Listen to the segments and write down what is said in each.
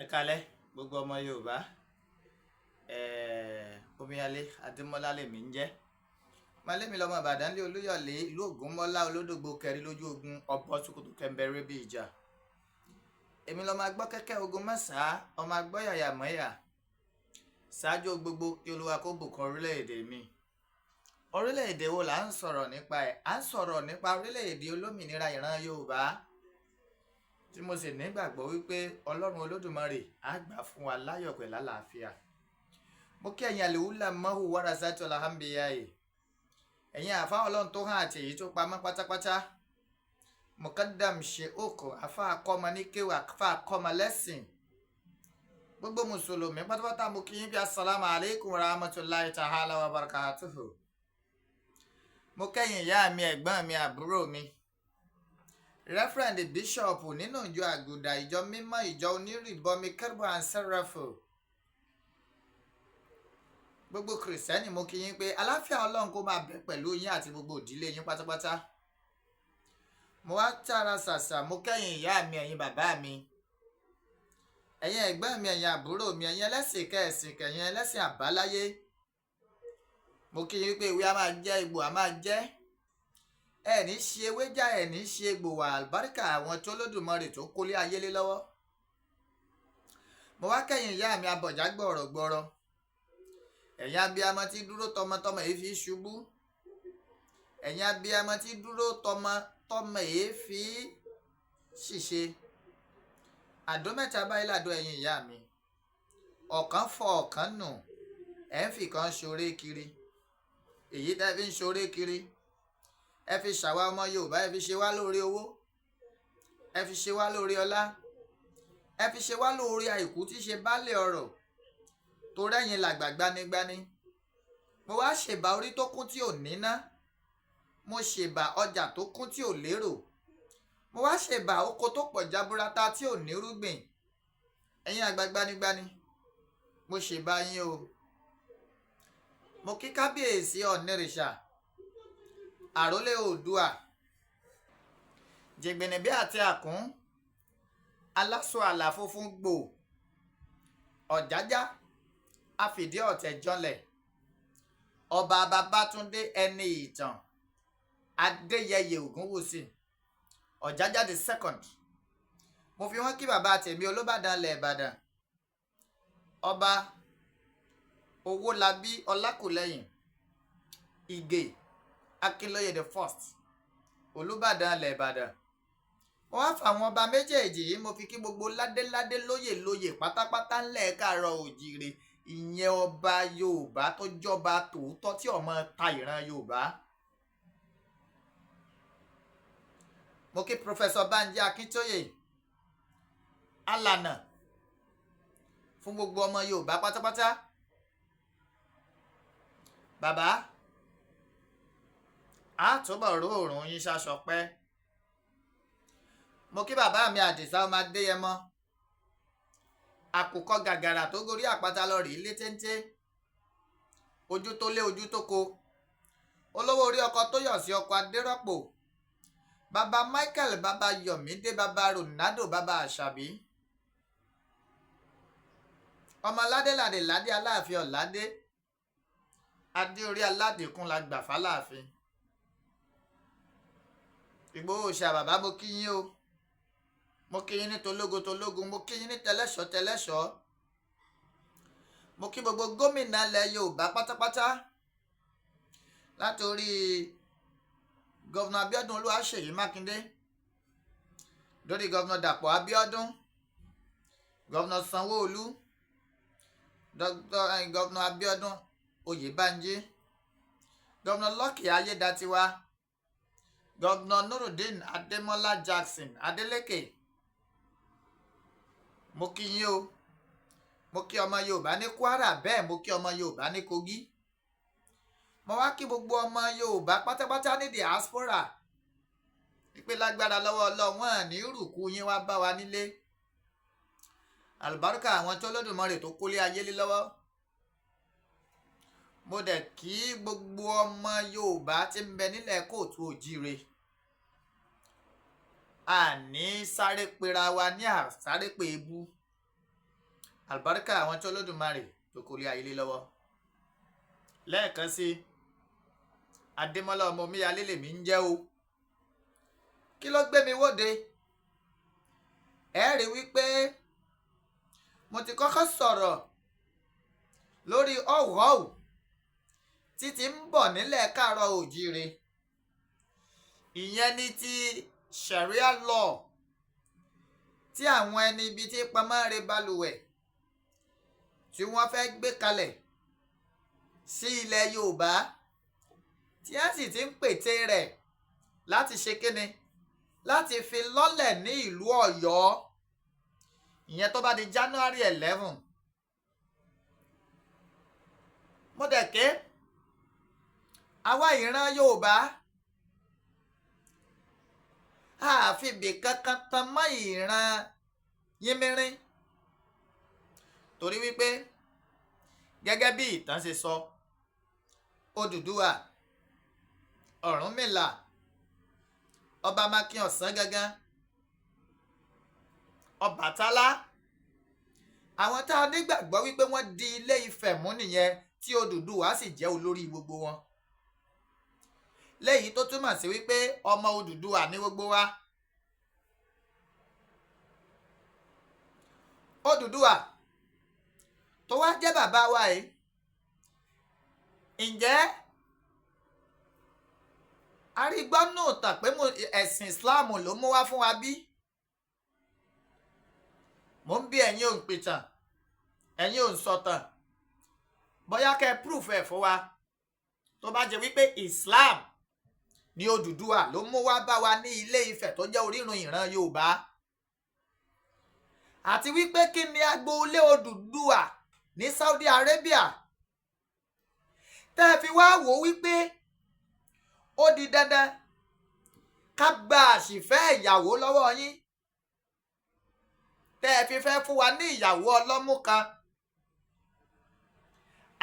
Ẹ káalẹ́ gbogbo ọmọ Yorùbá. Omíyalé Adémọ́lá lèmi ń jẹ́. Mọ̀lẹ́mi lọmọ Ìbàdàn lé Olúyọ̀lé ìlú Ògúnmọ́lá olódògbò kẹrin lójú ogun ọbọ̀ Sókótó kẹ̀mbẹ̀rẹ̀ bí ìjà. Èmi lọmọ agbọ́ kẹ́kẹ́ ogun mẹ́sàá, ọmọ agbọ́ yàyà mọ́yà. Ṣáájú gbogbo kí Olúwa kó bùkún orílẹ̀-èdè mi. Orílẹ̀-èdè wo là ń sọ̀rọ̀ nípa ẹ̀? À ń sọ̀rọ̀ nípa orílẹ̀-èdè olómìnira ìran Yorùbá, tí mo sì nígbàgbọ́ wípé Ọlọ́run Olódùmarè á gbà fún wa láyọ̀ pẹ̀lú àlàáfíà. Mo kí ẹ̀yin àlèhùlà mọ́hù wàrà sátọ̀ làhàmbíyáyè. Ẹ̀yin àfáà Ọlọ́run tó hàn àti èyí tó pamọ́ pátápátá. Mukadam Sheikh àfáà akọ́mọ ní kéwà, àfáà akọ́mọ lẹ́sìn. Gbogbo Mùsùlùmí pátápátá mo kí yín bí assalamu alaikum rahmatulahi ta'ala wa barakatuhu. Mo kẹ́yìn ìyá mi, ẹ̀gbọ́n mi, àbúrò mi. Reverend Bishop nínú ìjọ Àgùdà, ìjọ mímọ́, ìjọ onírìbọmi Kérúbù and Sẹ́ráfù. Gbogbo Kìrìsìtẹ́nì mo kí yín pé àlàáfíà Ọlọ́run kó máa bẹ pẹ̀lú yín àti gbogbo ìdílé yín pátápátá. Mo wá tara ṣàṣà, mo kẹ́yìn ìyá mi, ẹ̀yin bàbá mi, ẹ̀yin ẹ̀gbọ́n mi, ẹ̀yin àbúrò mi, ẹ̀yin ẹlẹ́sìn kẹ̀sìn kẹ̀yin ẹlẹ́sìn àbáláyé. Mo kí yín pé ìwé a máa jẹ́, egbò a máa jẹ́. Ẹ ní ṣe ewé já, ẹ ní ṣe egbò wà, àlùbáríkà àwọn tó Olódùmarè tó kólé ayé lé lọ́wọ́. Mo wá kẹ́yìn ìyá mi abọ̀já gbọ̀rọ̀gbọ̀rọ̀. Ẹ̀yin abiyamọ tí dúró tọmọtọmọ èyí fi ṣubú. Ẹ̀yin abiyamọ tí dúró tọmọtọmọ èyí fi ṣìṣe. Àdó mẹ́ta báyìí làdó ẹ̀yin ìyá mi. Ọ̀kan fọ ọ̀kan nù, ẹ̀ ń fi kan ṣoré kiri. Èyí tẹ́ fi ń ṣoré kiri, ẹ fi ṣàwa ọmọ Yorùbá, ẹ fi ṣe wá lóore owó, ẹ fi ṣe wá lóore ọlá, ẹ fi ṣe wá lóore àìkú tí ṣe baálé ọrọ̀, torí ẹ̀yin làgbà gbanigbani. Mo wá ṣèbà orí tó kún tí ò níná, mo ṣèbà ọjà tó kún tí ò lérò, mo wá ṣèbà oko tó pọ̀ jaburata tí ò nírúgbìn. Ẹ̀yin àgbà gbanigbani, mo ṣèbà yín o. Mo kí kábíyèsí Ọ̀nìrìṣà, àrólé Oòduà, jìgbìnìbí àti àkún, aláṣọ àlà funfun gbò, ọ̀jájá àfìdí ọ̀tẹ̀ janlẹ̀, ọba Babátúndé ẹni ìtàn, Adéyẹyè Ògúnwùsì, Ọ̀jájá the second. Mo fi wọ́n kí bàbá tèmi Olúbàdàn ilẹ̀ Ìbàdàn, ọba Owólabí Ọlákùlẹ́hìn Ìgè Akínlóye the first, Olúbàdàn ilẹ̀ Ìbàdàn. Mo wá fàwọn ọba méjèèjì yìí, mo fi kí gbogbo ládéládé lóyè lóyè pátápátá ńlẹ̀ káàárọ̀ òjìrè, ìyẹn ọba Yorùbá tó jọba tòótọ́ tí ọmọ ta ìran Yorùbá. Mo kí Professor Banji Akíntóyè, alànà fún gbogbo ọmọ Yorùbá pátápátá. Bàbá, a túbọ̀ róòrùn yín ṣaṣọ pẹ́. Mo kí bàbá mi Àdìsá ọmọ Adéyẹmọ, àkùkọ gàgàrà tó gorí àpáta lọ rí lé téńté, ojú tó lé ojú tó ko, olówó orí ọkọ tó yọ̀ sí ọkọ Adérọ́pò, bàbá Michael, bàbá Yọ̀mídé, bàbá Ronaldo, bàbá Àṣàbí, ọmọ ládéládé ládé aláàfin ọ̀ládé, adé orí aládìkún la gbà fáláàfin. Ìgbòho ṣà bàbá, mo kí yín o. Mo kí yín ní tológo tológun, mo kí yín ní tẹlẹ́ṣọ́ tẹlẹ́ṣọ́. Mo kí gbogbo gómìnà ilẹ̀ Yorùbá pátápátá, látòrí gọ́vnà Abíọ́dún Olúwaṣèyí Mákindé, lórí gọ́vnà Dàpọ̀ Abíọ́dún, gọ́vnà Sanwó-Olú, gọ́vnà Abíọ́dún Oyèbánjí, gọ́vnà Lucky Ayédatiwa, gọ́vnà Nurudeen Adémọ́lá Jackson Adélékè. Mo kí yín o. Mo kí ọmọ Yorùbá ní Kwara, bẹ́ẹ̀ mo kí ọmọ Yorùbá ní Kogi. Mo wá kí gbogbo ọmọ Yorùbá pátápátá ní diaspora wípé lágbára lọ́wọ́ Ọlọ́run ní rùkú yín wá bá wa nílé. Àlùbáríkà àwọn tó Olódùmarè tó kólé ayé lé lọ́wọ́. Mo dẹ̀ kí gbogbo ọmọ Yorùbá tí ń bẹ nílẹ̀ kóòtù òjíire. Àní sáré pera wa ní àsáré pé ebú. Àlùbáríkà àwọn tí Olódùmarè tó kó lé ayé lé lọ́wọ́. Lẹ́ẹ̀kan sí, Adémọ́lá ọmọ omíyalé lèmi ń jẹ́ o. Kí ló gbé mi wóde? Ẹ rí wípé mo ti kọ́kọ́ sọ̀rọ̀ lórí ọ̀wọ́wù títí ń bọ̀ nílẹ̀ káàárọ̀ òjíire. Ìyẹn ní ti Sharia law tí àwọn ẹni ibi tí pamọ́ re balùwẹ̀ tí wọ́n fẹ́ gbé kalẹ̀ sí ilẹ̀ Yorùbá, tí a sì ti ń pète rẹ̀ láti ṣe kíni, láti fi lọ́lẹ̀ ní ìlú Ọ̀yọ́. Ìyẹn tó bá di January 11. Mo dẹ̀ ké àwa ìran Yorùbá àfibì kankan tan mọ́ ìran yínmírín, torí wípé gẹ́gẹ́ bí ìtàn ṣe sọ, Odùduwà, Ọ̀rúnmìlà, Ọba Makin Ọ̀sán gangan, Ọbàtálá, àwọn tá a nígbàgbọ́ wípé wọ́n di Ilé Ifẹ̀ mú nìyẹn, tí Odùduwà sì jẹ́ olórí gbogbo wọn. Léyìí tó túmọ̀ sí wípé ọmọ Odùduwà ní gbogbo wa. Odùduwà tó wá jẹ́ bàbá wa yìí, ǹjẹ́ arígbọ́nù tàn pé ẹ̀sìn Islam ló mú wá fún wa bí? Mo ń bí ẹ̀yin òǹpìtàn, ẹ̀yin òǹsọ̀tàn, bóyá kẹ́ ẹ proof ẹ̀ fún wa. Tó bá jẹ́ wípé Islam ní Odùduwà ló mú wá bá wa ní Ilé Ifẹ̀ tó jẹ́ orírun ìran Yorùbá, àti wípé kí ni agboolé Odùduwà ní Saudi Arabia tẹ́ ẹ fi wá wò wípé ó di dandan ká gba àṣìfẹ́ ìyàwó lọ́wọ́ yín, tẹ́ ẹ fi fẹ́ fún wa ní ìyàwó ọlọ́mú kan.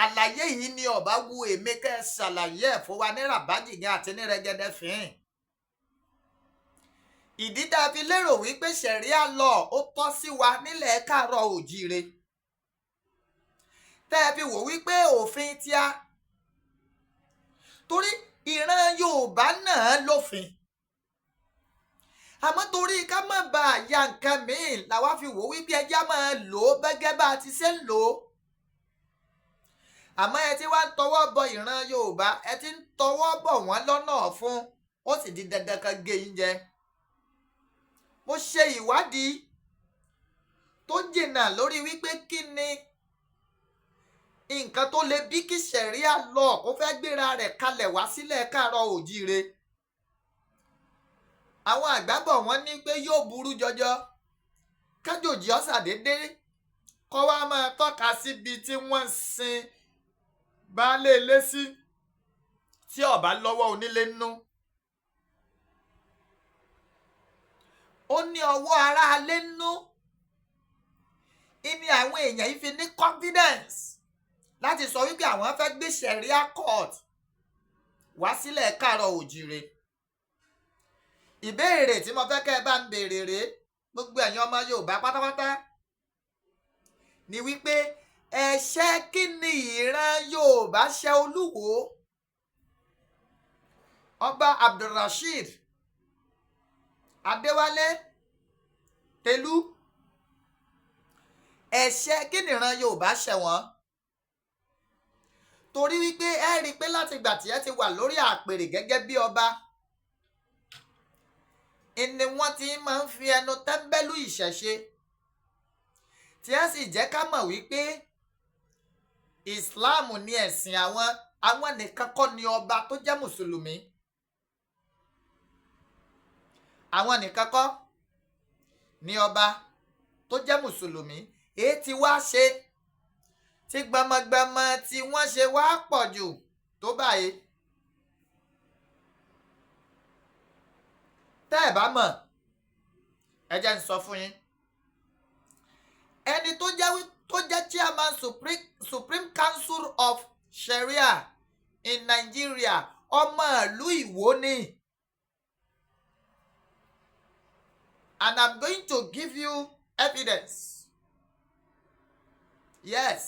Àlàyé yìí ni ọba wu èmi kẹ́ ẹ ṣàlàyé ẹ̀ fún wa ní ràbájìgàn àti ní rẹ́gẹ́dẹ́ fín. Ìdí tá a fi lérò wípé Sharia law ó tọ́ sí wa nílẹ̀ káàárọ̀ òjíire, tẹ́ ẹ fi wò wípé òfin tíá, torí ìran Yorùbá náà lófin, àmọ́ torí ká má ba àyà nǹkan míì làwa fi wò wípé ẹjẹ́ máa lò ó gẹ́gẹ́ bá a ti ṣe ń lò ó. Àmọ́ ẹ ti wá ń tọwọ́ bọ ìran Yorùbá, ẹ ti ń tọwọ́ bọ̀ wọ́n lọ́nà ọ̀fun, ó sì di dandan kan gé yín jẹ. Mo ṣe ìwádìí tó jìnnà lórí wípé kí ni nǹkan tó lè bí kí Sharia law kó fẹ́ gbéra rẹ̀ kalẹ̀ wá sílẹ̀ káàárọ̀ òjíire. Àwọn àgbà bọ̀ wọ́n ní pé yóò burú jọjọ kájòjì ọ̀sàdédé kọ́ wá máa tọ́ka síbi tí wọ́n sin baálé ilé sí tí ó bá lọ́wọ́ onílé nú. Ó ní ọwọ́ aráalé nú. Ìní àwọn èèyàn yìí fi ní confidence láti sọ wípé àwọn fẹ́ gbé Sharia court wá sílẹ̀ káàárọ̀ òjíire. Ìbéèrè tí mo fẹ́ kẹ́ ẹ bá ń béèrè rèé, gbogbo ẹ̀yin ọmọ Yorùbá pátápátá, ni wípé ẹ̀ṣẹ̀ kí ni ìran Yorùbá ṣe Olúwo Ọba Abdulrasheed Adéwálé Tẹ̀lú? Ẹ̀ṣẹ̀ kí ni ìran Yorùbá ṣẹ̀ wọ́n? Torí wípé ẹ rí i pé láti ìgbà tí ẹ ti wà lórí àpèrè gẹ́gẹ́ bí ọba ni wọ́n ti máa ń fi ẹnu tẹ́ńbẹ́lú ìṣẹ̀ṣe, tí ẹ sì jẹ́ ká mọ̀ wípé Islam ni ẹ̀sìn àwọn. Àwọn nìkan kọ́ ni ọba tó jẹ́ mùsùlùmí, àwọn nìkan kọ́ ni ọba tó jẹ́ mùsùlùmí. Èyí tí wá ṣe tí gbọmọgbọmọ tí wọ́n ṣe wá pọ̀ jù tó báyìí. Tẹ́ ẹ̀ bá mọ̀, ẹ jẹ́ n sọ fún yín. Ẹni tó jẹ́ chairman Supreme Council of Sharia in Nigeria, ọmọ ìlú Ìwó ni. And I'm going to give you evidence. Yes,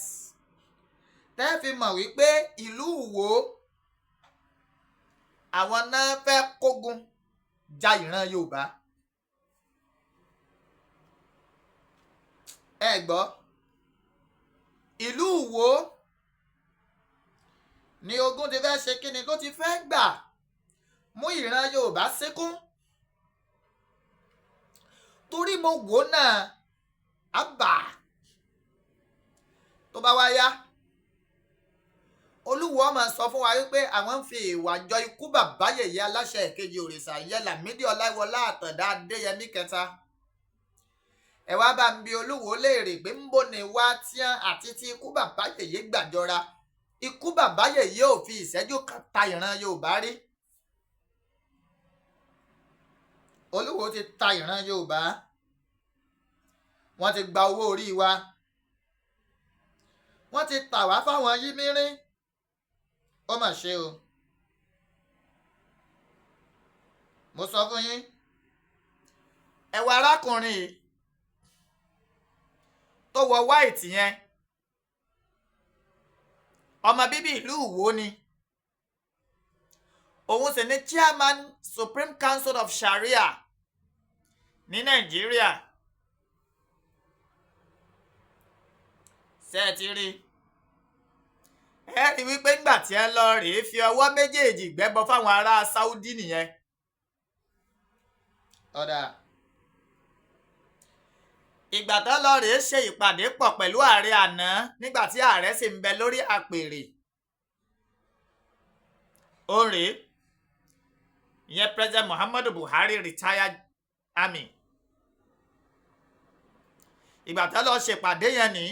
tẹ́ fi mọ̀ wípé ìlú Ìwó àwọn náà fẹ́ kógun ja ìran Yorùbá. Ẹ gbọ́, ìlú Ìwó ni ogun ti fẹ́ ṣe kíni ló ti fẹ́ gbà mú ìran Yorùbá síkún. Torí mo wò náà àbà tó bá wá yá, Olúwo máa sọ fún wa wípé àwọn ń fi ìwà jọ ikú bàbá yèyé aláṣẹ ìkejì òrìṣà ìyẹn Lámídì Ọláìwọlá Àtàndá Adéyẹmí kẹta. Ẹ wá bá ń bi Olúwo léèrè pé ń bò ní wá tíán àti tí ikú bàbá yèyé gbàjọra. Ikú bàbá yèyé ò fi ìṣẹ́jú kan ta ìran Yorùbá rí. Olúwo ti ta ìran Yorùbá. Wọ́n ti gba owó orí wa. Wọ́n ti tà wá fáwọn yímírín. Ó mà ṣe o. Mo sọ fún yín. Ẹ wo arákùnrin yìí tó wọ white yẹn. Ọmọ bíbí ìlú Ìwó ni. Òun sì ni chairman Supreme Council of Sharia ní Nàìjíríà. Ṣé ẹ ti rí? Ẹ rí wípé ńgbà tí ẹ lọ rèé fi ọwọ́ méjèèjì gbẹ́bọ fáwọn ará Saudi nìyẹn. Ọ̀dà. Ìgbà tó lọ rèé ṣe ìpàdé pọ̀ pẹ̀lú ààrẹ àná nígbà tí ààrẹ sì ń bẹ lórí àpèrè. Ó rèé, ìyẹn President Muhammadu Buhari retired army. Ìgbà tó lọ ṣèpàdé yẹn nìí.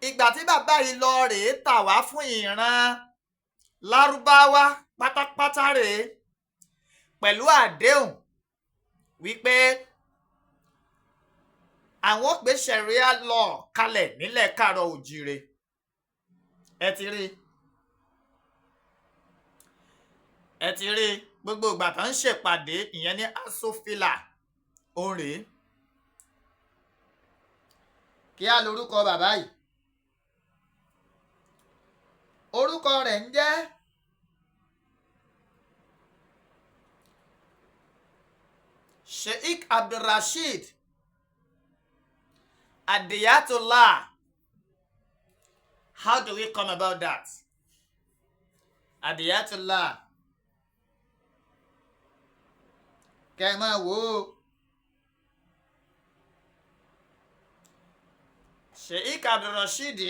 Ìgbà tí bàbá yìí lọ rèé tà wá fún ìran Lárúbáwá pátápátá rèé pẹ̀lú àdéhùn wípé àwọn ó gbé Sharia law kalẹ̀ nílẹ̀ káàrọ̀ òjìrè. Ẹ ti rí, ẹ ti rí gbogbo ìgbà tó ń ṣèpàdé ìyẹn ní Asofila òun rèé. Kí á lorúkọ bàbá yìí? Orúkọ rẹ̀ ń jẹ́ Sheikh Abdulrasheed Adiyatullah. How do we come about that? Adiyatullah. Kẹ́ ẹ máa wò ó. Sheikh Abdulrasheed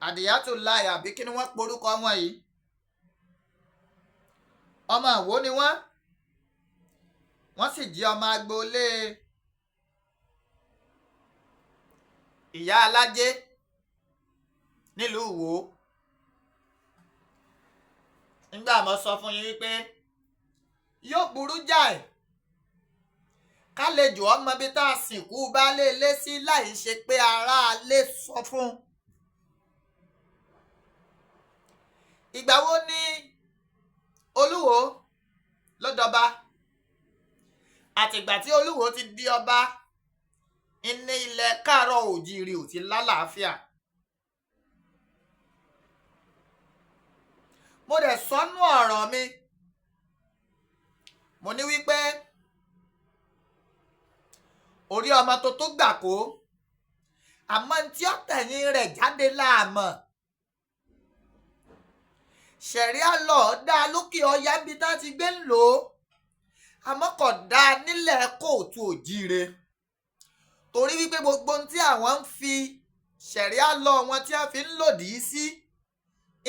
Adiyatullah àbí kí ni wọ́n porúkọ wọn yìí? Ọmọ Ìwó ni wọ́n. Wọ́n sì jẹ́ ọmọ agboolé Ìyá Alájé nílùú Ìwó. Nígbà mo sọ fún yín wípé yóò burú jáì kálejò ọmọ bíi tá a sìnkú baálé ilé sí láì ṣe pé aráalé sọ fún. Ìgbà wo ni Olúwo ló dọba? Àtìgbà tí Olúwo ti di ọba ní ilẹ̀ káàárọ̀ òjíire ò ti lálàáfíà. Mo dẹ̀ sọnú ọ̀rọ̀ mi. Mo ní wípé orí ọmọ tuntun gbà kó, àmọ́ tí ó tẹ̀yìn rẹ̀ jáde láàmọ̀. Sharia law dá lókè ọya bí tá ti gbé ń lò ó, àmọ́ kò dá nílẹ̀ kóòtù òjíire. Torí wípé gbogbo ohun tí àwọn ń fi Sharia law wọn tí wọ́n fi ń lòdì sí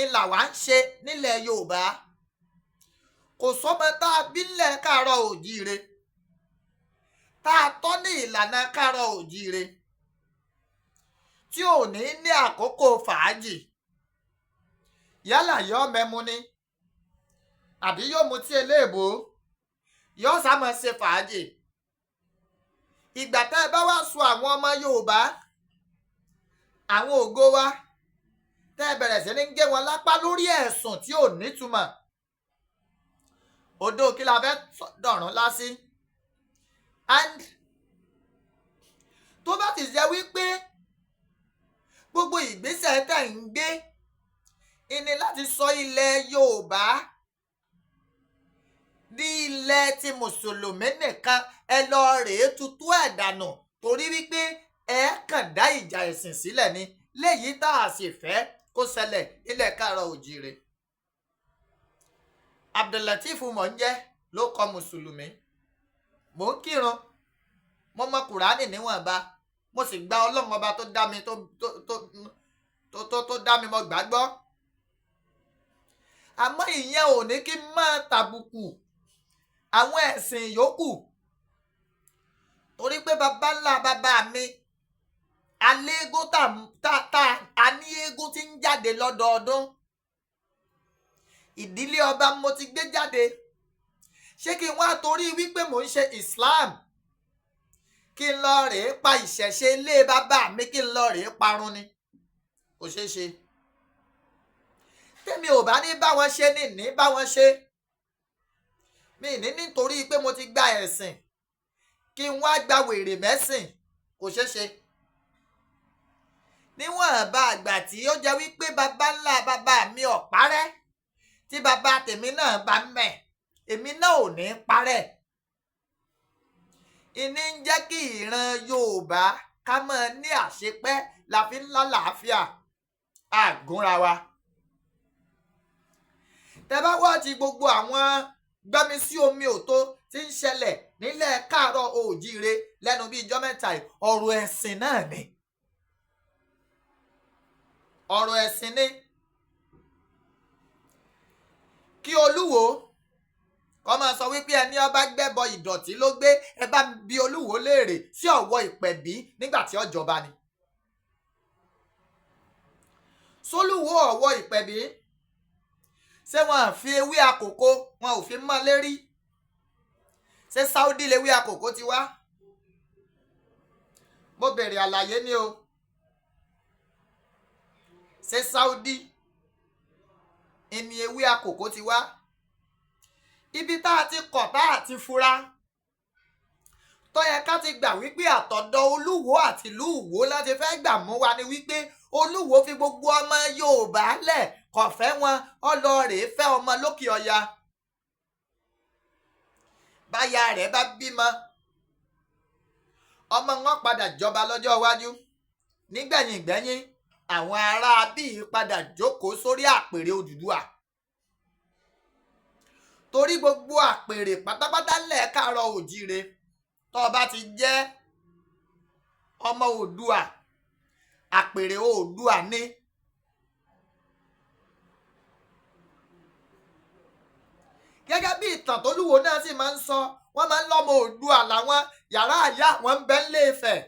ìlà wá ń ṣe nílẹ̀ Yorùbá. Kò sọ́mọ tá a bí nílẹ̀ káàárọ̀ òjíire tá a tọ́ ní ìlànà káàárọ̀ òjíire tí ò ní ní àkókò fàájì. Yálà yóò mẹ́mu ni àbí yóò mutí eléèbó, yóò sá máa ṣe fàájì. Ìgbà tá ẹ bá wá sọ àwọn ọmọ Yorùbá, àwọn ògo wa, tẹ́ ẹ bẹ̀rẹ̀ sí ní gé wọn lápá lórí ẹ̀sùn tí ò nítumọ̀. Odó kí la fẹ́ dọ̀rùn lásì. And tó bá ti jẹ́ wípé gbogbo ìgbésẹ̀ tẹ̀ ń gbé ìní láti sọ ilẹ̀ Yorùbá di ilẹ̀ ti mùsùlùmí nìkan, ẹ lọ rèé tutù ẹ̀ dànù, torí wípé ẹ kàn dá ìjà ẹ̀sìn sílẹ̀ ni, léyìí tá a sì fẹ́ kó ṣẹlẹ̀ nílẹ̀ káàárọ̀ òjìrè. Abdulateef mọ̀ ń jẹ́ ló kọ mùsùlùmí, mò ń kírun, mo mọ Kùránì níwọ̀nba, mo sì gba Ọlọ́run ọba tó dá mi tó dá mi, mo gbàgbọ́. Àmọ́ ìyẹn ò ní kí n máa tàbùkù àwọn ẹ̀sìn yòókù, torí pé baba ńlá baba mi alégún tá a ní eégún tí ń jáde lọ́dọọdún, ìdílé ọba mo ti gbé jáde. Ṣé kí n wá torí wípé mò ń ṣe Islam kí n lọ rèé pa ìṣẹ̀ṣe ilé bàbá mi, kí n lọ rèé parun ni? Kò ṣeé ṣe. Tèmi ò bá ní bá wọn ṣe ní bá wọn ṣe. Mi ní nítorí pé mo ti gba ẹ̀sìn kí n wá gba wèrè mẹ́sìn, kò ṣeé ṣe. Níwọ̀n bá àgbà tí ó jẹ́ wípé baba ńlá bàbá mi ò parẹ́, tí bàbá tèmi náà bá mẹ̀, èmi náà ò ní parẹ́. Ìní ń jẹ́ kí ìran Yorùbá ká máa ní àṣepẹ́ la fi ń lálàáfíà àgúnra wa. Tẹ́ bá wá ti gbogbo àwọn gbẹ́mi sí omi òtó tí ń ṣẹlẹ̀ nílẹ̀ káàárọ̀ oòjíire lẹ́nu bíi ijọ́ mẹ́ta yìí, ọ̀rọ̀ ẹ̀sìn náà ni. Ọ̀rọ̀ ẹ̀sìn ni. Kí Olúwo kọ́ máa sọ wípé ẹni ọba gbẹ́bọ ìdọ̀tí ló gbé, ẹ bá bi Olúwo léèrè sí ọ̀wọ́ ìpẹ̀bí nígbà tí ó jọba ni. Sólúwo ọ̀wọ́ ìpẹ̀bí, ṣé wọn à fi ewé àkókò wọn ò fi mọ́ lérí? Ṣé Saudi lewé àkókò ti wá? Mo bèrè àlàyé ni o. Ṣé Saudi ìní ewé àkókò ti wá? Ibi tá a ti kọ̀ tá a ti fura tó yẹ ká ti gbà wípé àtọ̀dọ̀ Olúwo àti ìlú Ìwó láti fẹ́ gbà mú wa ni wípé Olúwo fi gbogbo ọmọ Yorùbá lẹ̀, kò fẹ́ wọn, ọlọ́ọ̀rẹ́ fẹ́ ọmọ lókè ọya. Báyà rẹ̀ bá bímọ, ọmọ wọn padà jọba lọ́jọ́ iwájú. Nígbẹ̀yìn gbẹ́yìn, àwọn ará bíi padà jókòó sórí àpèrè Odùduwà, torí gbogbo àpèrè pátápátá lẹ̀ káàárọ̀ òjíire, tó o bá ti jẹ́ ọmọ Oòduà, àpèrè Oòduà ni. Gẹ́gẹ́ bí ìtàn tólúwo náà sì máa ń sọ, wọ́n máa ń lọ́mọ Oòduà làwọn, yàrá àyà wọn ń bẹ nílé Ifẹ̀.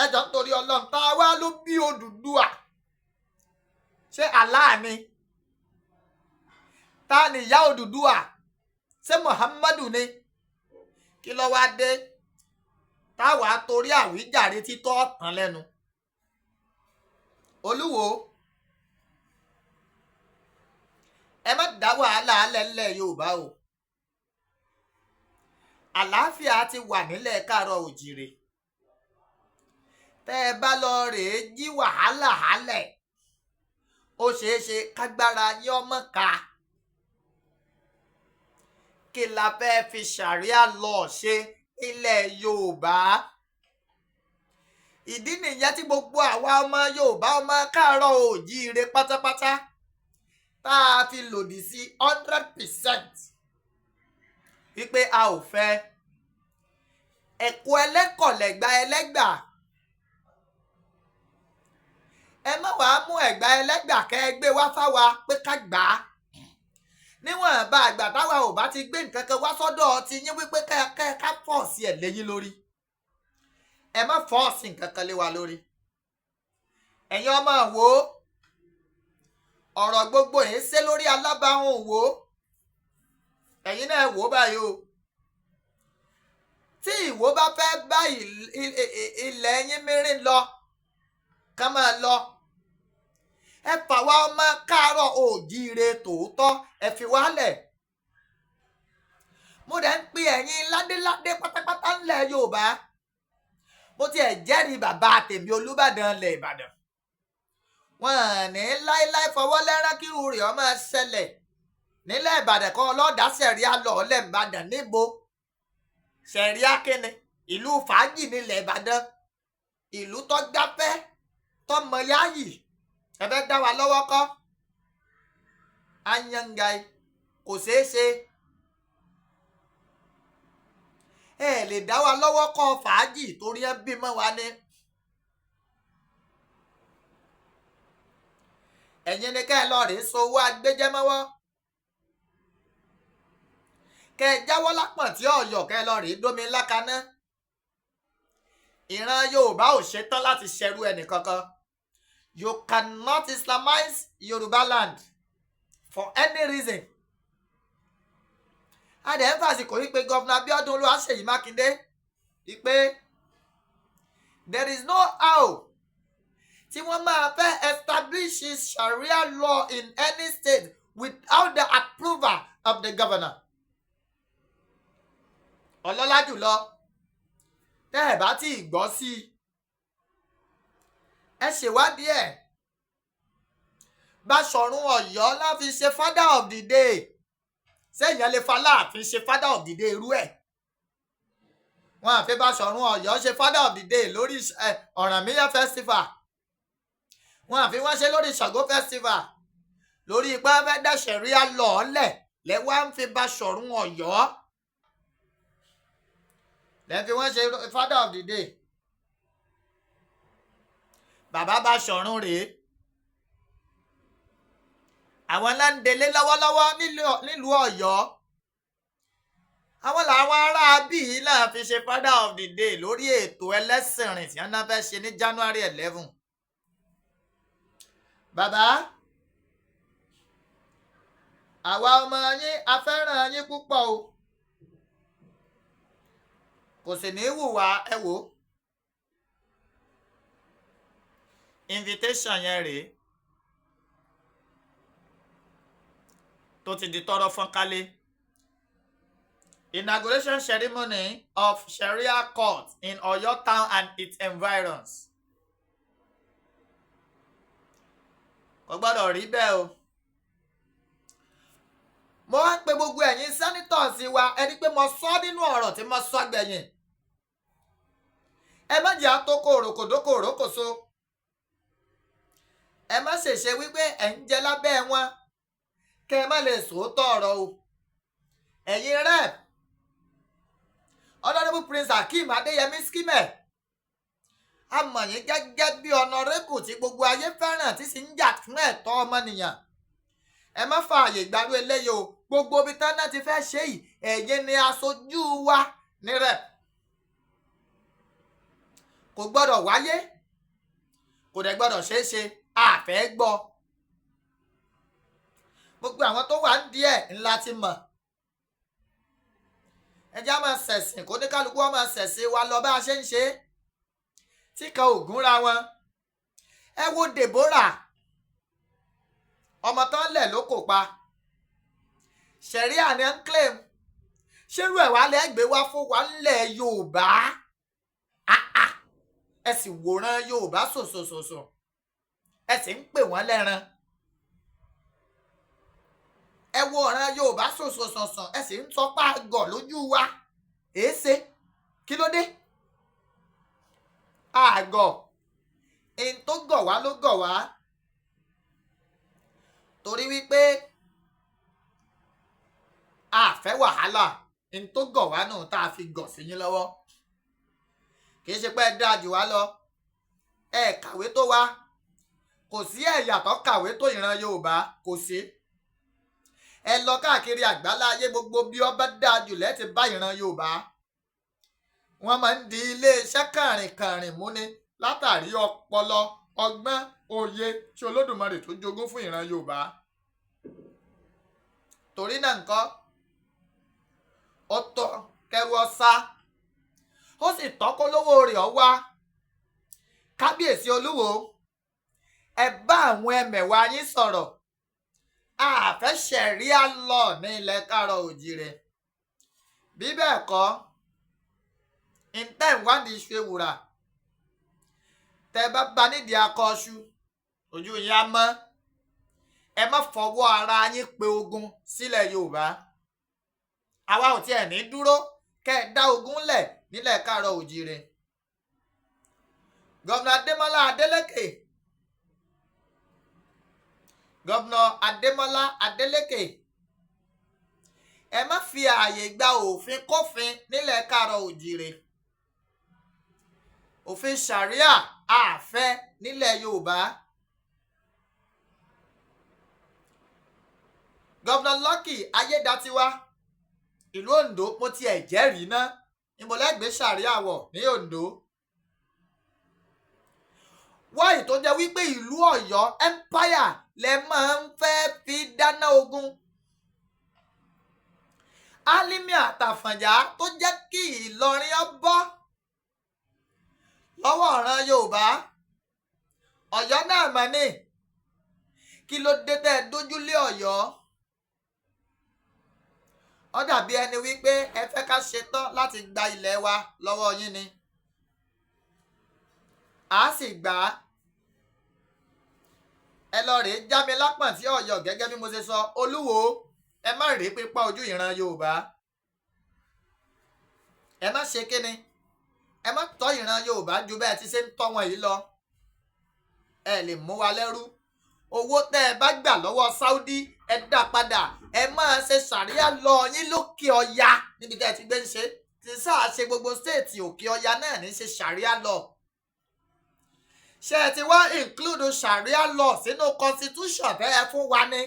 Ẹjọ́ nítorí Ọlọ́run, tá a wá ló bí Odùduwà? Ṣé Allah ni? Ta ni ìyá Odùduwà? Ṣé Muhammadu ni? Kí ló wá dé táwa torí àwíjàre títọ́ ọ̀tàn lẹ́nu? Olúwo, ẹ má dá wàhálà alẹ́ ńlẹ̀ Yorùbá o. Àlàáfíà ti wà nílẹ̀ káàárọ̀ òjìrè. Tẹ́ ẹ bá lọ rèé jí wàhálà hálẹ̀, ó ṣeé ṣe kágbára yín ọmọ ká. Kí la fẹ́ fi ṣàríà lọ ṣe ilẹ̀ Yorùbá? Ìdí nìyẹn tí gbogbo àwa ọmọ Yorùbá, ọmọ káàárọ̀ òjíire pátápátá, tá a fi lòdì sí 100% wípé a ò fẹ́ ẹ̀kọ́ ẹlẹ́kọ̀lẹ́gba ẹlẹ́gbà. Ẹ má wàá mú ẹ̀gbà ẹlẹ́gbà kẹ́ ẹ gbé wá fáwa pé ká gbà á. Níwọ̀n bá àgbà táwa ò bá ti gbé nǹkan kan wá sọ́dọ̀ ti yín wípé kẹ́ ká fọ́ọ̀sì ẹ̀ léyín lórí. Ẹ má fọ́ọ̀sì nǹkan kan lé wa lórí. Ẹ̀yin ọmọ wo, ọ̀rọ̀ gbogbo yìí ṣe lórí alábàáhùn wo, ẹ̀yin náà wò báyìí o. Tí Ìwó bá fẹ́ bá ilẹ̀ yín mìíràn lọ, ká máa lọ. Ẹ fà wá ọmọ káàárọ̀ òjíire tòótọ́, ẹ fi wálẹ̀. Mo dẹ̀ ń pe ẹ̀yin ládéládé pátápátá ńlẹ̀ Yorùbá. Mo tiẹ̀ jẹ́rìí bàbá tèmi, Olúbàdàn ilẹ̀ Ìbàdàn. Wọn ní láéláé fọwọ́ lẹ́rán kírú rẹ̀ ó máa ṣẹlẹ̀ nílẹ̀ Ìbàdàn kan. Ọlọ́dà sẹ̀ríà lọ́ọ̀lẹ̀ Ìbàdàn níbo? Sẹ̀ríà kíni? Ìlú fàájì nílẹ̀ Ìbàdàn, ìlú tó gbáfẹ́, tọmọ yáàyì. Ẹ fẹ́ dá wa lọ́wọ́ kọ́ ayangai, kò ṣeé ṣe. Ẹ lè dá wa lọ́wọ́ kọ́ fàájì torí ẹ bímọ wa ni. Ẹ̀yin ni kẹ́ ẹ lọ rèé sowó agbéjẹ́mọ́wọ́, kẹ́ ẹ jáwọ́ lápọ̀n tí ọ̀yọ́, kẹ́ ẹ lọ rèé dómi lákaná. Ìran Yorùbá ò ṣetán láti ṣẹrú ẹnì kankan. You cannot Islamize Yorùbá land for any reason. A dẹ̀ ń fàsìkò yìí pé Governor Abíọ́dún Olúwaṣèyí Mákindé wípé there is no how tí wọ́n máa fẹ́ establish Sharia law in any state without the approval of the governor. Ọlọ́lá jùlọ, tẹ́ ẹ̀ bá tí ì gbọ́ sí i, ẹ ṣèwádìí ẹ̀. Báṣọ̀run Ọ̀yọ́ la fi ṣe father of the day. Sẹ́yìn lè fa Aláàfin ṣe father of the day irú ẹ̀? Wọ́n àfi Báṣọ̀run Ọ̀yọ́ ṣe father of the day lórí Ọ̀rànmíyàn festival. Wọ́n àfi wọ́n ṣe lórí Ṣàngó festival. Lórí ipá fẹ́ dá ṣẹ̀ríà lọ́ọ̀lẹ̀ lẹ́wọ́ ń fi Báṣọ̀run Ọ̀yọ́ lẹ́ fi wọ́n ṣe father of the day. Bàbá Báṣọ̀run rèé, àwọn náà ń delé lọ́wọ́lọ́wọ́ nílùú Ọ̀yọ́. Àwọn làwọn ará bíi náà fi ṣe father of the day lórí ètò ẹlẹ́sìn rìn tí wọ́n náà fẹ́ ṣe ní January 11. Bàbá, àwa ọmọ yín, a fẹ́ràn yín púpọ̀ o. Kò sì ní í wù wá. Ẹ wò ó, invitation yẹn rèé tó ti di tọ́rọ́ fọ́nkálé. Inauguration ceremony of Sharia court in Oyo town and its environs. Kò gbọ́dọ̀ rí bẹ́ẹ̀ o. Mo wá ń pe gbogbo ẹ̀yin senators wa, ẹni pé mo sọ nínú ọ̀rọ̀ tí mo sọ gbẹ̀yìn, ẹ má jẹ́ àtòkò òròkòdókò òrókòso. Ẹ má ṣèṣe wípé ẹ̀ ń jẹ lábẹ́ wọn kẹ́ ẹ má lè sòótọ́ ọ̀rọ̀ o. Ẹ̀yin rep, Honourable Prince Akeem Adéyẹmí Skimẹ̀, a mọ̀ yín gẹ́gẹ́ bí honourable tí gbogbo ayé fẹ́ràn, tí sì ń jà fún ẹ̀tọ́ ọmọnìyàn. Ẹ má fààyè gbàrú eléyìí o. Gbogbo ibi tán náà ti fẹ́ ṣe yìí, ẹ̀yin ni aṣojú wa ní rep. Kò gbọ́dọ̀ wáyé, kò dẹ̀ gbọ́dọ̀ ṣeé ṣe. Àfẹ́ gbọ́. Gbogbo àwọn tó wà ń díẹ̀ ńlá ti mọ̀. Ẹ jẹ́ á máa ṣẹ̀sìn, kó ní kálukú wọn máa ṣẹ̀sìn wa lọ bá a ṣe ń ṣe é, tí kan ò gúnra wọn. Ẹ wo Deborah, ọmọ tán lẹ̀ ló kò pa. Ṣẹ̀ríà ni ń claim. Ṣérú ẹ̀ wá lẹ́gbẹ̀ẹ́ wá fún wa ńlẹ̀ Yorùbá? Ẹ sì wòran Yorùbá sòsòsòsò, ẹ sì ń pè wọ́n lẹ́ran. Ẹ wo ọ̀ràn Yorùbá sòsòsòsò, ẹ sì ń tọpá gọ̀ lójú wa. Èéṣe? Kí ló dé? Àgọ̀ ẹni tó gọ̀ wá ló gọ̀ wá, torí wípé a fẹ́ wàhálà. Ẹni tó gọ̀ wá náà tá a fi gọ̀ sí yín lọ́wọ́, kì í ṣe pé ẹ dáa jù wá lọ, ẹ kàwé tó wá. Kò sí ẹ̀yà tó kàwé tó ìran Yorùbá, kò sí. Ẹ lọ káàkiri àgbálá ayé, gbogbo bí ọba dáa jù lẹ́ẹ̀tì bá ìran Yorùbá. Wọ́n máa ń di iléeṣẹ́ kàrìnkàrìn múni látàrí ọpọlọ, ọgbọ́n, òye tí Olódùmarè tó jogún fún ìran Yorùbá. Torí náà ńkọ́, ó tọ́ kẹrù ọ̀sá, ó sì tọ́ kó lówó rẹ̀ ọ́ wá. Kábíyèsí Olúwo, ẹ bá àwọn ẹmẹ̀wà yín sọ̀rọ̀. Àfẹ́ ṣẹ̀ríà lọ ní ilẹ̀ káàrọ̀ òjìrè. Bí bẹ́ẹ̀ kọ́, ntẹ́ ìwádìí iṣu ewùrà tẹ́ bá ba nídìí akọ ọṣù, ojú yín á mọ́. Ẹ má fọwọ́ ara yín pe ogun sílẹ̀ Yorùbá. Àwa ò tiẹ̀ ní dúró kẹ́ ẹ dá ogun lẹ̀ nílẹ̀ káàárọ̀ òjíire. Governor Adémọ́lá Adélékè, Governor Adémọ́lá Adélékè, ẹ má fi ààyè gba òfin kófin nílẹ̀ káàárọ̀ òjíire. Òfin ṣàríà àfẹ́ nílẹ̀ Yorùbá. Governor Lucky Ayédatiwa, ìlú Oǹdó, mo tiẹ̀ jẹ́rìí ná, ìmọ̀lẹ́gbẹ̀ẹ́ ṣàríà wọ̀ ní Oǹdó. Wáyé tó jẹ́ wípé ìlú Ọ̀yọ́ empire lẹ máa ń fẹ́ fi dáná ogun. Álímì àtàfọ̀njá tó jẹ́ kí Ìlọrin ó bọ́ lọ́wọ́ ọ̀ràn Yorùbá, Ọ̀yọ́ náà mọ̀ ní. Kí ló dé tẹ́ ẹ dójúlé Ọ̀yọ́? Ó dàbí ẹni wípé ẹ fẹ́ ká ṣetán láti gba ilẹ̀ wa lọ́wọ́ yín ni. A sì gbà á. Ẹ lọ rèé já mi lápọ̀n tí Ọ̀yọ́ gẹ́gẹ́ bí mo ṣe sọ. Olúwo, ẹ má rèé pípa ojú ìran Yorùbá. Ẹ má ṣe kíni, ẹ má tọ́ ìran Yorùbá ju bẹ́ẹ̀ ti ṣe ń tọ́ wọn yìí lọ. Ẹ lè mú wa lẹ́rú. Owó tẹ́ ẹ bá gbà lọ́wọ́ Saudi, ẹ dá padà. Ẹ máa ṣe ṣàríà lọ yín lókè ọya níbi tẹ́ ẹ ti gbé ń ṣe. Tí sáà ṣe gbogbo stéètì òkè ọya náà ní ṣe ṣàríà lọ. Ṣé ẹ ti wá include ṣàríà lọ sínú constitution tẹ́ ẹ fún wa ni?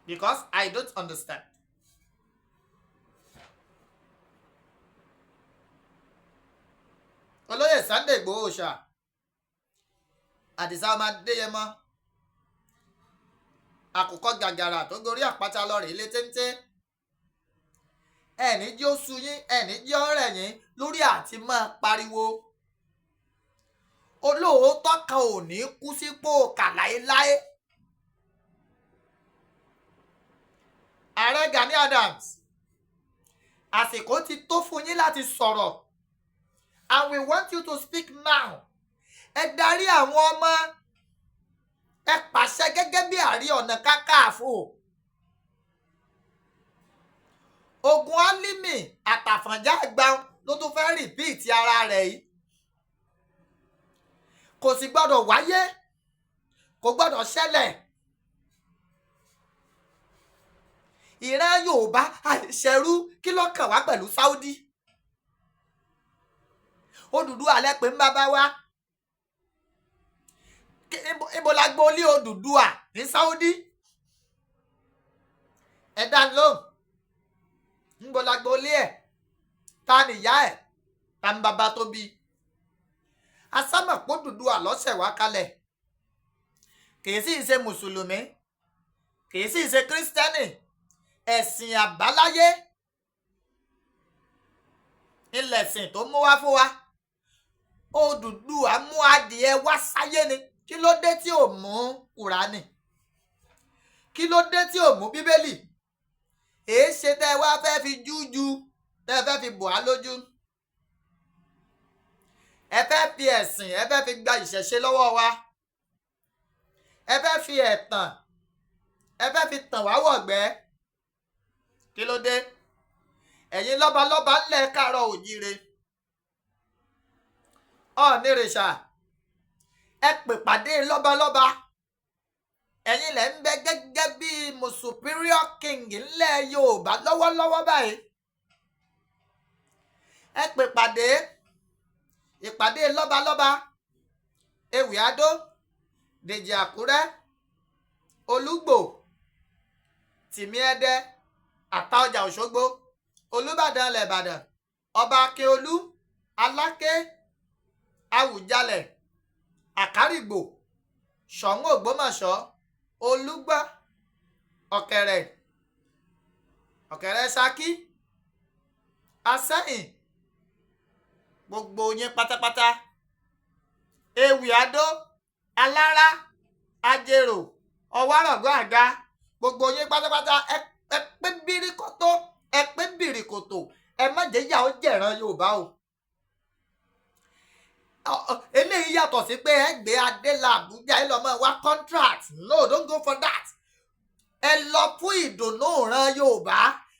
Because I don't understand. Olóyè Sunday Igboho ṣá, Àdìsá ọmọ Adéyẹmọ, àkùkọ gàgàrà tó gorí àpáta lọ rèé lé téńté. Ẹni jẹ́ ó sú yín, ẹni jẹ́ ó rẹ̀ yín lórí àti máa pariwo. Olóòótọ́ kan ò ní kú sípò kà láéláé. Ààrẹ Gani Adams, àsìkò ti tó fún yín láti sọ̀rọ̀, and we want you to speak now. Ẹ darí àwọn ọmọ, ẹ pàṣẹ gẹ́gẹ́ bí Ààrẹ Ọ̀nà Kakanfò. Ogun Álímì àtàfọ̀njá àgbà ló tún fẹ́ rìpíìtì ara rẹ̀ yìí. Kò sì gbọ́dọ̀ wáyé, kò gbọ́dọ̀ ṣẹlẹ̀. Ìran Yorùbá àìṣerú, kí ló kàn wá pẹ̀lú Saudi? Odùduwà lẹ pè ń bàbá wa. Ibo la gbolé Odùduwà ní Saudi? Ẹ dá lóhùn. Níbo la gbolé ẹ̀? Ta ni ìyá ẹ̀? Ta ni bàbá tó bí? Asámọ̀pọ̀ Odùduwà lọ́sẹ̀ wá kalẹ̀. Kìí sì ṣe Mùsùlùmí, kìí sì ṣe Kírísítẹ́nì, ẹ̀sìn àbáláyé ilẹ̀sìn tó mú wá fún wa. Odùduwà mú adìẹ wá sáyé ni. Kí ló dé tí ò mú Kùránì? Kí ló dé tí ò mú Bíbélì? Èé ṣe tẹ́ ẹ wá fẹ́ fi jújú, tẹ́ ẹ fẹ́ fi bò á lójú. Ẹ fẹ́ fi ẹ̀sìn, ẹ fẹ́ fi gba ìṣẹ̀ṣe lọ́wọ́ wa. Ẹ fẹ́ fi ẹ̀tàn, ẹ fẹ́ fi tàn wá wọ̀gbẹ́. Kí ló dé? Ẹ̀yin lọ́balọ́ba ńlẹ̀ káàárọ̀ òjíire. Ọ̀nìrìṣà, ẹ pè pàdé lọ́balọ́ba. Ẹ̀yin lẹ̀ ń bẹ gẹ́gẹ́ bí superior king ńlẹ̀ Yorùbá lọ́wọ́lọ́wọ́ báyìí. Ẹ pè pàdé, ìpàdé lọ́balọ́ba. Ewì Adó, Dèjì Àkúrẹ́, Olúgbò, Tìmí Ẹdẹ, Àtaọjà Òṣogbo, Olúbàdàn ilẹ̀ Ìbàdàn, Ọba Akínolú, Aláké, Awùjalẹ̀, Àkárìgbò, Ṣọ̀ún Ògbómọ̀ṣọ́, Olúgbọ́n, Ọ̀kẹ̀rẹ̀, Ọ̀kẹ̀rẹ̀ Ṣakí, Asẹ́yìn, gbogbo yín pátápátá. Ewì Adó, Alára, Ajérò, Ọ̀wárọ̀gọ́ Àga, gbogbo yín pátápátá ẹ pé bírí ìran Yorùbá o. Eléyìí yàtọ̀ sí pé ẹ gbé adé la Àbújá, ẹ lọ mọ́ wá contract. No, don't go for that. Ẹ lọ fún ìdùnnú ìran Yorùbá,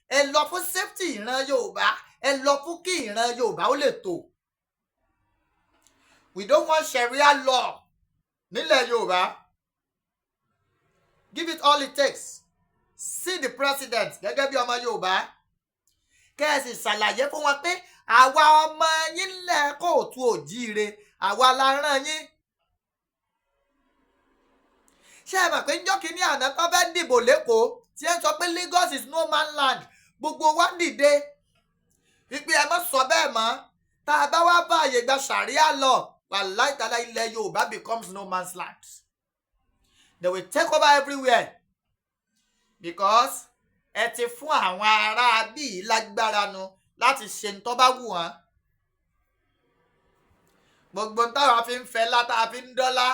ẹ lọ fún safety ìran Yorùbá, ẹ lọ fún kí ìran Yorùbá ó lè tò. We don't want Sharia law nílẹ̀ Yorùbá. Give it all it takes. See the president gẹ́gẹ́ bí ọmọ Yorùbá, kẹ́ ẹ sì ṣàlàyé fún wọn pé àwa ọmọ yín lẹ̀ kóòtù òjíire, àwa la rán yín. Ṣé ẹ mọ̀ pé njọ́ kínní àná tó fẹ́ dìbò l'Ékòó, tí ẹ ń sọ pé Lagos is no man land, gbogbo wa dìde wípé ẹ má sọ bẹ́ẹ̀ mọ́. Tá a bá wá fààyè gba Sharia law, wàláì tàlá, ilẹ̀ Yorùbá becomes no man's land. They will take over everywhere because ẹ ti fún àwọn ará bíi lágbára nu láti ṣe ń tó bá wù wọ́n. Gbogbo ń táwa fi ń fẹ́ látà fi ń dọ́là,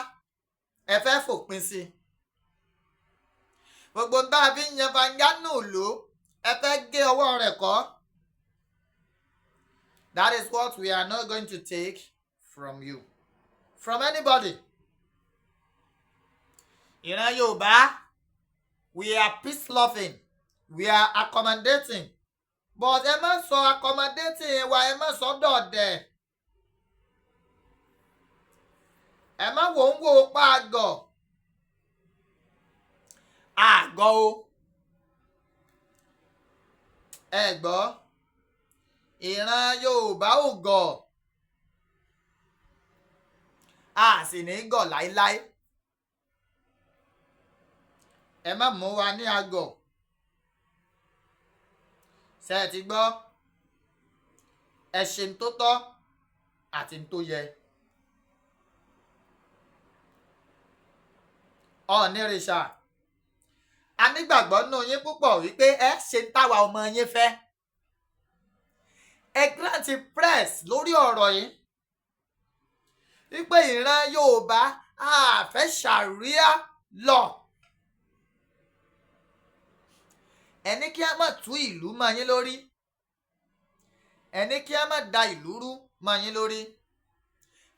ẹ fẹ́ fòpin sí i. Gbogbo ń táwa fi ń yan fangánù lò, ẹ fẹ́ gé ọwọ́ rẹ̀ kọ́. That is what we are not going to take from you, from anybody. Ìran Yorùbá, we are peace loving, we are accommodating, but ẹ má sọ accommodating wa, ẹ má sọ dọ̀dẹ̀, ẹ má wò ń wò pa àgọ̀ àgọ̀ o. Ẹ gbọ́, ìran Yorùbá ò gọ̀, a sì ní gọ̀ láéláé. Ẹ má mú wa ní àgọ̀. Ṣe ẹ ti gbọ́? Ẹ ṣe ń tó tọ́ àti ń tó yẹ. Ọ̀nìrìṣà, a nígbàgbọ́ nínú yín púpọ̀ wípé ẹ ṣe ń táwa ọmọ yín fẹ́. Ẹ grant press lórí ọ̀rọ̀ yìí wípé ìran Yorùbá a fẹ́ Sharia law. Ẹ ní kí a má tú ìlú mọ́ yín lórí, ẹ ní kí a má da ìlú rú mọ́ yín lórí.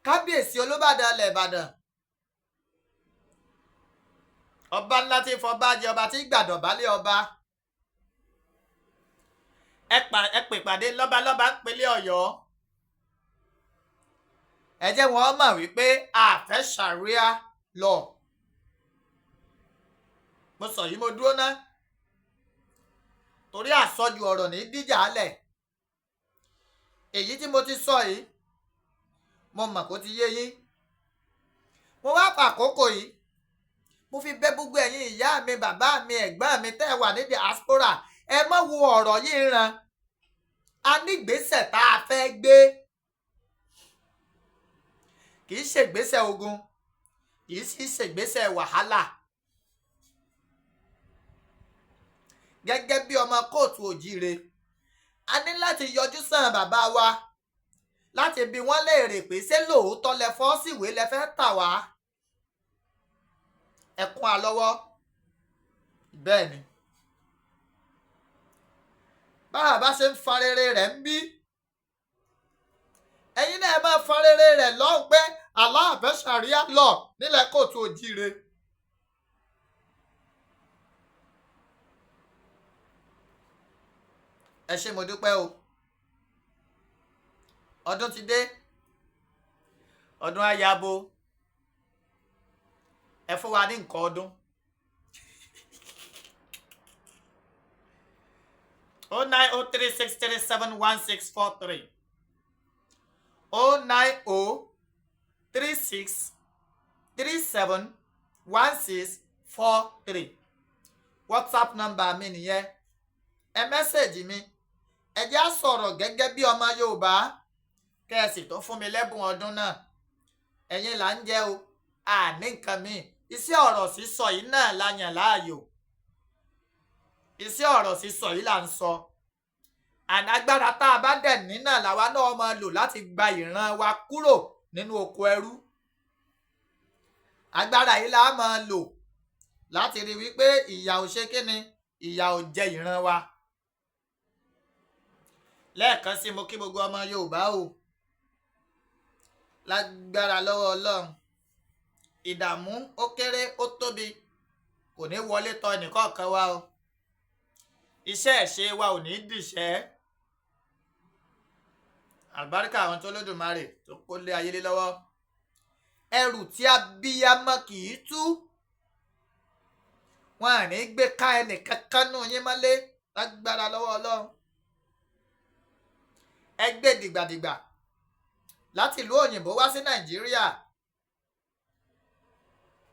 Kábíyèsí Olúbàdàn ilẹ̀ Ìbàdàn, ọba ńlá tí fọba jẹ, ọba tí gbàdọ̀bálẹ̀ ọba, ẹ pè pàdé lọ́balọ́ba ń pelé Ọ̀yọ́. Ẹ jẹ́ wọ́n mọ̀ wípé a fẹ́ Sharia law. Mo sọ yìí, mo dúró ná, torí àsọjù ọ̀rọ̀ ní díjà lẹ̀. Èyí tí mo ti sọ yìí, mo mọ̀ kó ti yé yín. Mo wá fàkókò yìí, mo fi bẹ̀ gbogbo ẹ̀yin ìyá mi, bàbá mi, ẹ̀gbọ́n mi tẹ́ ẹ wà ní diaspora, ẹ má wo ọ̀rọ̀ yìí ràn. A ní ìgbésẹ̀ tá a fẹ́ gbé. Kì í ṣègbésẹ̀ ogun, kì í sì ṣègbésẹ̀ wàhálà. Gẹ́gẹ́ bí ọmọ kóòtù òjíire, a ní láti yọjú sàn bàbá wa láti bi wọ́n léèrè pé ṣé lóòótọ́ lẹ fọ́ síwèé lẹ fẹ́ tà wá? Ẹ kún wa lọ́wọ́. Bẹ́ẹ̀ ni, báwa bá ṣe ń fa rere rẹ̀ ń bí, ẹ̀yin náà máa fa rere rẹ̀ lọ́hùn pé aláàfẹ́ Sharia law nílẹ̀ kóòtù òjíire. Ẹ ṣé, mo dúpẹ́ o. Ọdún ti dé, ọdún ayabo, ẹ fún wa ní nǹkan ọdún. 09036371643, 09036371643, WhatsApp number mi nìyẹn. Ẹ message mi, ẹ jẹ́ á sọ̀rọ̀ gẹ́gẹ́ bí ọmọ Yorùbá, kẹ́ ẹ sì tó fún mi lẹ́bùn ọdún náà. Ẹ̀yin là ń jẹ́ o, àní nǹkan míì. Iṣẹ́ ọ̀rọ̀ sísọ yìí náà la yàn láàyò. Iṣẹ́ ọ̀rọ̀ sísọ yìí là ń sọ. Ànágbára tá a bá dẹ̀ ní náà làwa náà máa lò láti gba ìran wa kúrò nínú oko ẹrú. Agbára yìí la máa lò láti rí wípé ìyà ò ṣe kíni, ìyà ò jẹ ìran wa. Lẹ́ẹ̀kan sí, mo kí gbogbo ọmọ Yorùbá o. Lágbára lọ́wọ́ Ọlọ́run, ìdààmú ó kéré ó tóbi kò ní wọlé tọ̀ ẹnìkọ̀ọ̀kan wa o. Iṣẹ́ ẹ̀ṣẹ̀ wa ò ní dìṣẹ́. Àlùbáríkà àwọn tó lódùmarè tó kó lé ayé lé lọ́wọ́. Ẹrù tí abiyamọ kì í tú, wọn à ní gbé ká ẹnìkankan nù yín mọ́lé lágbára lọ́wọ́ Ọlọ́run. Ẹ gbé dìgbàdìgbà láti ìlú òyìnbó wá sí Nàìjíríà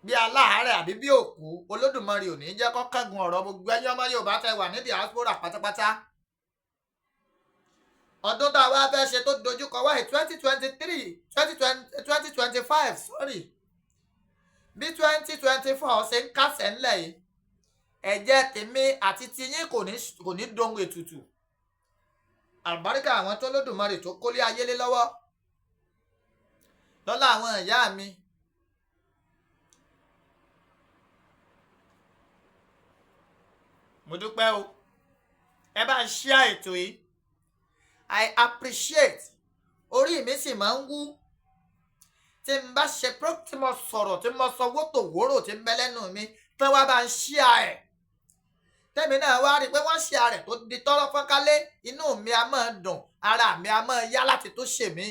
bí aláàárẹ̀ àbí bí òkú, Olódùmarè ò ní jẹ́ kó kángun ọ̀rọ̀ gbogbo ẹ̀yin ọmọ Yorùbá tẹ́ wà ní diaspora pátápátá. Ọdún tá a wá fẹ́ ṣe tó dojúkọ wáyé, 2023, 2025, sorry, bí 2024 ṣe ń kásẹ̀ ńlẹ̀ yìí, ẹ̀jẹ̀ tèmi àti tiyín kò ní dohun ètùtù. Àlùbáríkà àwọn tó lódùmarè tó kólé ayé lé lọ́wọ́, lọ́lá àwọn ìyá mi. Mo dúpẹ́ o. Ẹ bá ń share ètò yìí. I appreciate. Orí mi sì máa ń wú tí n bá ṣe pro, tí mo sọ̀rọ̀, tí mo sọ wótò wóró tí ń bẹ lẹ́nu mi, tí wọ́n bá ń share ẹ̀, tẹ́mi náà wá rí i pé wọ́n share rẹ̀ tó di tọ́rọ́ fọ́nkálé, inú mi á máa dùn, ara mi á máa yá láti tó ṣe mí.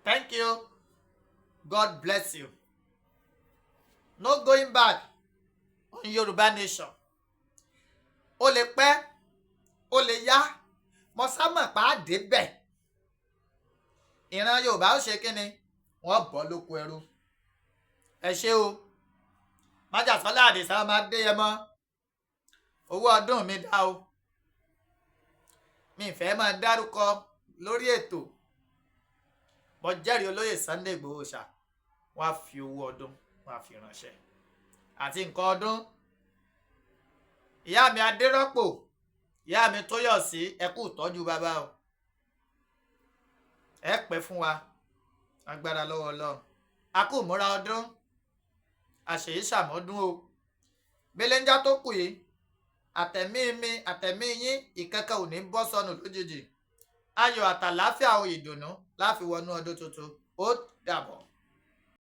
Thank you. God bless you. No going back on Yorùbá nation. Ó lè pẹ́, ó lè yá, mo sámọ̀ pa á débẹ̀. Ìran Yorùbá ó ṣe kí ni, wọ́n bọ́ lóko ẹrú. Ẹ ṣé o. Májàsọ́lá Àdìsá máa dé ẹ mọ́. Owó ọdún mi dá o. Mi fẹ́ máa dárúkọ lórí ètò. Mo jẹ́rìí olóyè Sunday Igboho ṣá, wọ́n á fi owó ọdún, wọ́n á fi ránṣẹ́ àti nǹkan ọdún. Ìyá mi Adérọ́pò, ìyá mi Tóyọ̀sí, ẹ kú ìtọ́jú bàbá o. Ẹ pẹ́ fún wa, agbára lọ́wọ́ Ọlọ́run. A kú múra ọdún, àṣèyí ṣàmọ́dún o. Belenja tó kù yìí, àtẹ̀mí mi àtẹ̀mí yín, ìkankan ò ní bọ́ sọnù lójijì. Ayọ̀ àtàláfíà o, ìdùnnú láfi wọnú ọdún tuntun. Ó dàbọ̀.